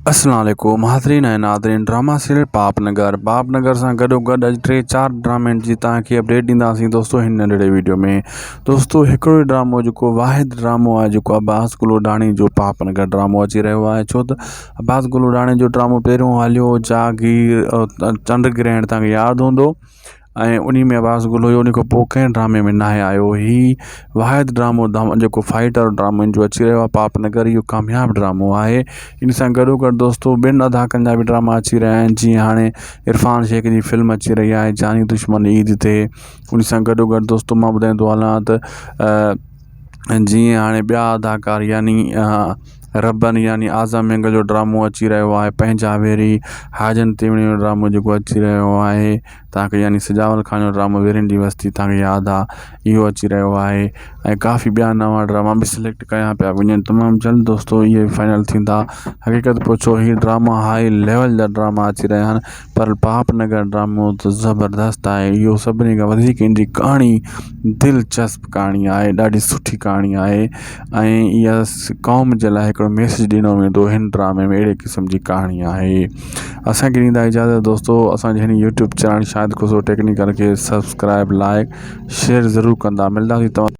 اسلام عليڪم حاضرين ۽ ناظرين ڊراما سيريل پاپ نگر پاپ نگر سان گڏو گڏ اڄ ٽي چار ڊرامن جي توهان کي اپڊيٽ ڏينداسين دوستو هن ننڍڙي ويڊيو ۾ دوستو هڪڙو ئي ڊرامو جيڪو واحد ڊرامو آهي جيڪو عباس گلوڊاڻي جو پاپ نگر ڊرامو اچي رهيو آهي ڇو ته عباس گلوڊاڻي جو ڊرامو پهريون هليو جاگير چنڊ گرهڻ توهان کي ياد هوندو ۽ انهي ۾ عباس گل هيو ان کان پوء ڪنهن ڊرامي ۾ ناهي آيو هي واحد ڊرامو جيڪو فائٽر ڊرامو ان جو اچي رهيو آهي پاپ نگر اهو ڪامياب ڊرامو آهي ان سان گڏو گڏ دوستو ٻين اداڪارن جا به ڊراما اچي رهيا آهن جيئن هاڻي عرفان شيخ جي فلم اچي رهي آهي جاني دشمن عيد تي ان سان گڏو گڏ دوستو مان ٻڌائيندو هلان ته جيئن هاڻي ٻيا اداڪار يعني ربن يعني اعظم مينگل جو ڊرامو اچي رهيو آهي پنهنجا ويري حاجن تيوڻي جو ڊرامو جيڪو اچي رهيو آهي توهان کي يعني سجاول خان جو ڊرامو ويرين جي وستي توهان کي ياد آ اهو اچي رهيو آهي ۽ ڪافي ٻيا نوان ڊراما به سليڪٽ ڪيا پيا وڃن تمام جلد دوستو اهي فائنل ٿيندا حقيقت پڇو هي ڊراما هائي ليول جا ڊراما اچي رهيا آهن پر پاپ نگر ڊرامو ته زبردست آهي اهو سڀني کان وڌيڪ ان جي ڪهاڻي دلچسپ ڪهاڻي آهي ڏاڍي سٺي ڪهاڻي آهي ۽ اها قوم جي لاء هڪڙو ميسيج ڏنو ويندو هن ڊرامي ۾ اهڙي قسم جي ڪهاڻي آهي اسانکي ڏيندا اجازت دوستو اسانجي هن YouTube channel Shahid Khoso technical کي سبسڪرائب لائڪ شيئر ضرور ڪندا ملنداسين توهان.